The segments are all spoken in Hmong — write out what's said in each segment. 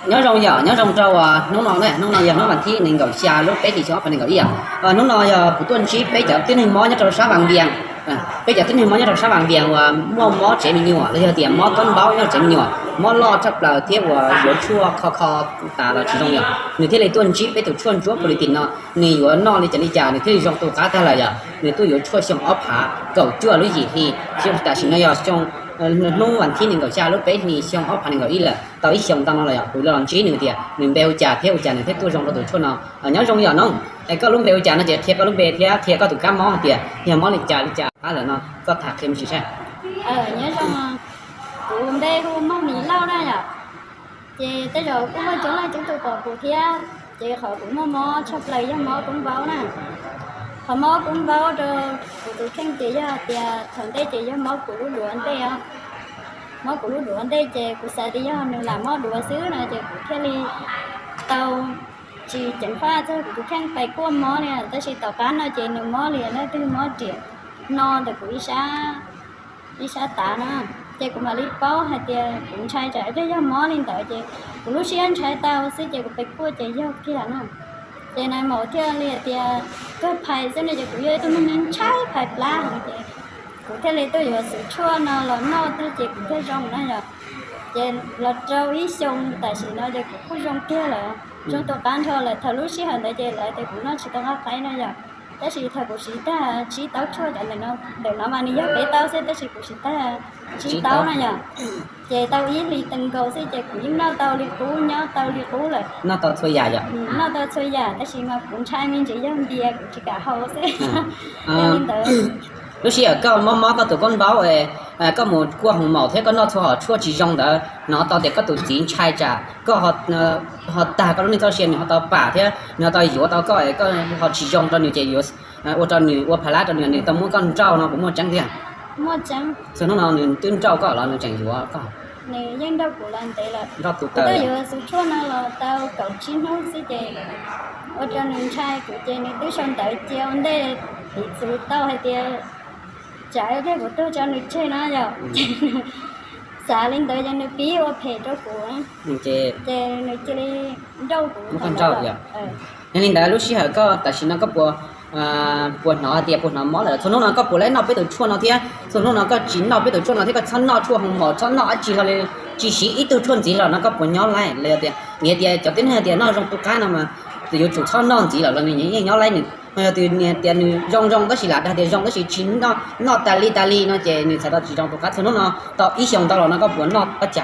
Nyob zoo yom, nyob zoo rau hnub no ne, hnub no yog hnub vas thib nees nkaum xya lub peb hlis xyoo ob phav nees nkaum ib yom. Hnub no yog kuv tuaj ntsib peb cov tib neeg mob nyob rau sab Vaj Vias, peb cov tib neeg mob nyob rau sab Vaj Vias uas muaj mob tsev me nyuam los yog tias mob koob npaub nyob tsev me nyuam, mob loj tshaj plaws thiab uas yuav tshuaj kho kho tas los tsis zoo yom, nws thiaj li tuaj ntsib peb tus tshuaj ntsuab polythene no. Nws yuav noj li cas li cas nws thiaj li zoo tu qab tag lawm yom. Nws tuaj yuav tshuaj xyoo ob phav kaum cuaj lub yim hli, tam sim no yog xyoo, hnub vas thib nees nkaum xya lub peb hlis xyoo ob phav nees nkaum ib lawm, tau ib xyoos ntau no los yom. Kuv los ntsib nws tias nws npe ua cas thiab ua cas nws thiaj tuaj zoo rau tus tshuaj no. Nyob zoo yom no, es koj lub npe ua cas no ces qhia koj lub npe thiab qhia koj tus kab mob hais tias yog mob li cas li cas qab lawm no koj tham qhia me ntsis saib. Nyob zoo, kuv npe hu Moj Mis Lauj na yom. Ces tej zaum kuj muaj coob leej coob tus pom kuv thiab, ces qhov kuv muaj mob tshaj plaws yog mob koob npaub na. Qhov mob koob npaub rau kuv tus kheej ces yog tias thaum ntej ces yog mob kuv lub duav ntej os. Mob kuv lub duav ntej ces kuv xav tias yog nws lam mob duav xwb no ces kuv thiaj li tau tsis ceev faj txog kuv tus kheej pais kuaj mob li. Tab sis tom qab no ces nws mob li leej twg mob riam no ntawm kuv ib sab, ib sab tav na. Ces kuv mam li paub hais tias kuv ntshai tsam ib pliag yog mob li ntawd ces kuv lub siab ntshai tau xwb ces kuv pais kuaj ces yog kiag na. Ces nais maum thiaj li hais tias kawg phais xwb no ces kuv yog ib tug neeg ntshai phais plab heev ces kuv thiaj li tuaj yuav xwm tshuaj no los noj tag ces kuv thiaj zoo na yom. Ces los rau ib xyoo tam sim no ces kuv kuj zoo kiag lawm, zoo tu qab nrho lawm. Thaum lub sij hawm ntawd ces lawv tias kuv noj tsis tau nqaij qaib no yom. Tab sis thaum kuv siv tag tsib taub tshuaj cov ntawm no, ntawm no mas nws yog peb taub xwb tab sis kuv siv tag tsib taub no yom. Ces tau ib hlis teev nkaus xwb ces kuv yeej noj tau li qub, nyob tau li qub lawm. Noj tau txhua yam yom? Noj tau txhua yam tab sis mas kuv ntshai me ntsis yog npias kuv tsis kam haus xwb. Li ntawd. Lub sij hawm koj mob mob koj tus koob npaub, koj mus kuaj hoos maum thiab koj noj txhua hom tshuaj tsis zoo ntawd, hnov tau tias koj tus txiv ntshai tsam koj ho tag koj lub neej txoj sia, nws ho tau pam thiab nws ho tau yuav tau koj, koj ho tsis zoo rau nws ces yuav ua rau nws ua pha lab rau nws, nws tau muab koj nrauj no puas muaj tseeb tiag? Txhua hnub no nws twb nrauj koj los nws tseem yuav koj? Nws yeej nrauj kuv los ntev lawm. Nrauj tus taw. Kuv twb yuav xwm tshuaj no los tau kaum tsib hnub xwb ces ua rau nws ntshai kuv ces nws twb sau ntawv cia ua ntej piv txwv tau hais tias tsam ib pliag kuv tuag tso nws tseg no yom. Xav li ntawd ces nws pib ua phem rau kuv ces nws cia li nrauj kuv. Muab koj nrauj yom. Yog li ntawd lub sij hawm koj tam sim no koj puas, puas hnov tias puas hnov mob lawm? Txhua hnub no koj puas laib noj peb tus tshuaj no thiab txhua hnub no koj tsis noj peb tus tshuaj no thiab koj txhob noj tshuaj hoos maum, txhob noj dab tsi hlo li, tsis siv ib tug tshuaj ntxiv los no koj puas nyob laib? Los yog tias nyias tias cov tib neeg tias noj zoo tu qab no mas yus yuav tsum txhob noj ntxiv lawm los nws yeej nyob laib nws. Ho yog tias nws zoo zoo tab sis lam dag tias zoo tab sis tsis noj tas li tas li no ces nws txhais tau tsis zoo tu qab. Txhua hnub no tau ib xyoos ntau los no koj puas noj dab tsi?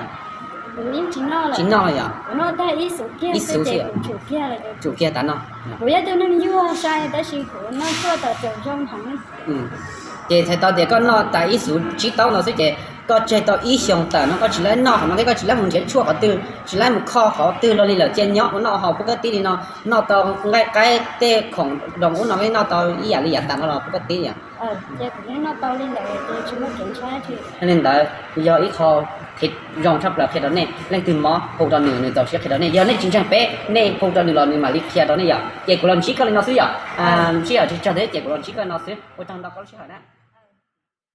Tsis noj yom? Ib xuv xwb, tsum kiag tas no. Kuv yog tus neeg yuag sai tab sis kuv noj tshuaj tau txaus zoo heev. Ces txhais tau tias koj noj tas ib xuv tsib taub no xwb ces koj tseg tau ib xyoos tawm no koj tsis laib noj qhov no thiab koj tsis laib mus nrhiav tshuaj qhov twg, tsis laib mus kho qhov twg los li lawm, cia nyob ua noj haus pub kab tib li no, noj tau nqaij qaib tej khoom doos ub no noj tau ib yam li yav tas no los pub kab tib yom. Yog li ntawd yog ib qho zoo tshaj plaws qhia rau nej, leej twg mob hu rau nws, nws txaus siab qhia rau nej. Yog nej tsis ntseeg peb, nej hu rau nws los nws mam li qhia rau nej yom. Ces kuv los ntsib koj li no xwb yom. Sib yam tsis tsawg thiab ces kuv los ntsib koj li no xwb. Ua tsaug ntau koj lub sij hawm na.